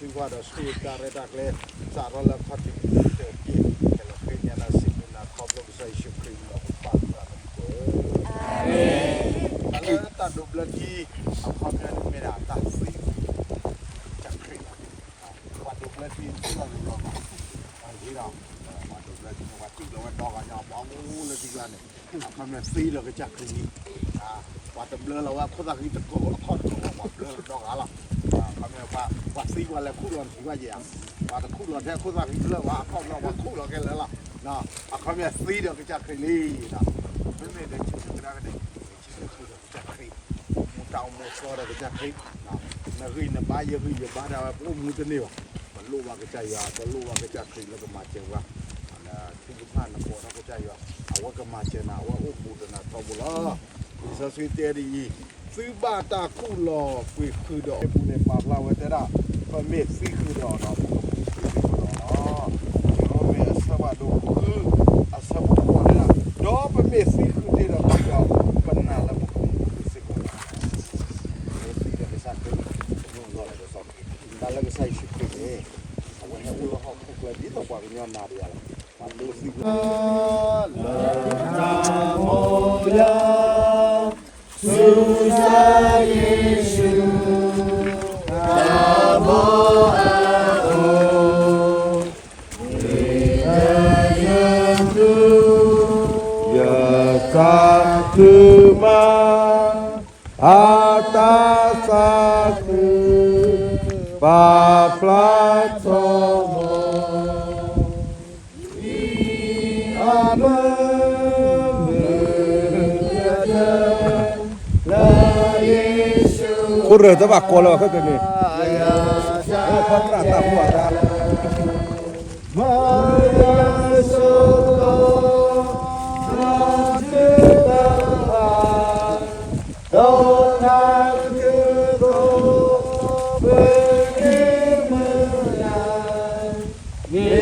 သုကွၢ်ဒီးဆူတၢ်ရဲၣ်တၢ်ကျဲၤ စးထီၣ်လၢခီၣ်ထံးတက့ၢ်, ကဲလီၤဃ့ညါနၤစံးဘျုးနၤခီဖျိကစၢ်ယ့ၣ်ၡူးခရံာ်လၢပပၢ်သးတမံၤကိး. တၢ်လၢတၢ်ဒိးဘျၢထံ အခီပညီန့ၣ်မ့ၢ်ဒၣ်တၢ်သံ ကစၢ်ခရံာ်လီၤ. ပှၤဒိးဘျၢထံသံလီၤလီၤလီၤ, ပှၤဟ့ၣ်လီၤ, ပှၤဒိးဘျၢထံ ပှၤထံၣ်လီၤဝဲဒီဂၤညီ ပှၤအိၣ်လၢထံကျါန့ၣ် အခီပညီသံဒီးကစၢ်ခရံာ်လံ. ပှၤတဘျၢလီၤဝဲခိၣ်သၣ်ဃံတကိးအခီၣ်တကိးဘၣ် ပှၤဘျၢလီၤဒီဂၤလီၤ. အခီပညီ ပှၤသံပှၤလဲၤခူၣ်လီၤထံဘၣ်ယဲၢ်ဧါ, ပှၤတခူၣ်လီၤထဲခိၣ်သၣ်ဃံတဖျၢၣ်ဘၣ် အခီပညီပှၤခူၣ်လီၤခဲလၢာ်လီၤ. အခီပညီသံဒီးကစၢ်ခရံာ်လံ. မ့မ့ၢ်ဒီးဆံးဆံးကဒါကန့ၣ် ဆံးဆံးကဒါကစၢ်ခရံာ် မူတၢ်အိၣ်မူအသီဒီးကစၢ်ခရံာ်, နဂံၢ်နဘါယဂံၢ်ယဘါဒၣ်ဝဲ ပအိၣ်မူတန့ၢ်ဘၣ်. ပလိၣ်ဘၣ်ကစၢ်ယွၤ ပလိၣ်ဘၣ်ကစၢ်ခရံာ်လၢကမၤစၢၤပှၤ, နထုကဖၣ်နကိးထီၣ်ကစၢ်ယွၤ အဝဲကမၤစၢၤနၤ အဝဲအိၣ်ဘူးဒီးနၤထီဘိလီၤ. လံာ်စီဆှံတဲဒ်အံၤ, သုဘၣ်တၢ်ခူၣ်လီၤကွံာ်ဃုာ်ဒီး ပူၤန့ၣ်ပာ်ဖျါဝဲတဲဒၣ် ပမ့ၢ်သံဃုာ်ဒီးဒီး ပကမူဃုာ်စ့ၢ်ကီးဒီးလီၤ. ရိမ့ၤအဆၢဖးဒိၣ်ဃု အဆၢဖိဃိးန့ၣ်, ဒီးပမ့ၢ်သံဃုာ်တ့ၢ်ဒီး ပကပနာ်လၢပကမူဃုာ်စ့ၢ်ကီးလီၤ. ပသံဒီးကစၢ်ခရံာ် ပမူလီၤလၢကစီၣ်က့ၤ တၢ်လၢကစၢ်ယ့ၣ်ၡူးခရံာ်န့ၣ် အဝဲဟဲအိၣ်လၢဟီၣ်ခိၣ်ချၢ ဒ်သိးပှၤကညီနၤဒီးယၤလီၤ. ပှၤဒိသံ လၢတၢ်မၤယၤ ဆူကစၢ်ယ့ၣ်ၡူး တၢ်ဘီအအိၣ် မ့ၢ်လၢယသူ ယသးခုမး အတၢ်သးခု ပာ်ဖျါထီၣ်လီၤ. ခိၣ်ရၢၢ်တဘၣ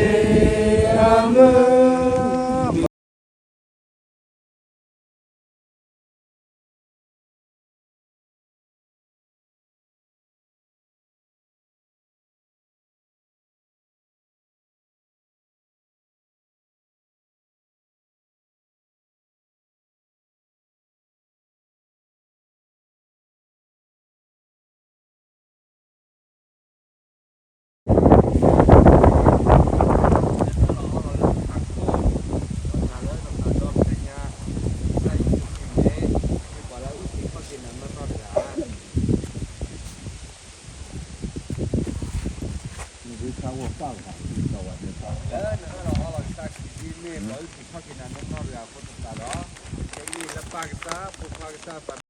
်ကီလၢၤဘၣ်ခဲကနံၣ်, ခီဖျိတၢ်မူအသး ဒီးတၢ်ကတိၤ ပကမုၢ်လၢ် မ့ၢ်အမုၢ်နဒုးဆါဝီၤပၢ်ကသး လၢနအၢၣ်လီၤအီလီၤကစၢ်ခရံာ်ဒ်မ့ၢ် ပှၤအုၣ်က့ၤခီၣ်က့ၤနၤနီၢ်နီၢ်တဂၤအဃိသတးဒီး ကဲမ့ၢ်လၢပၢ်ကစၢ် ဖိခွါကစၢ်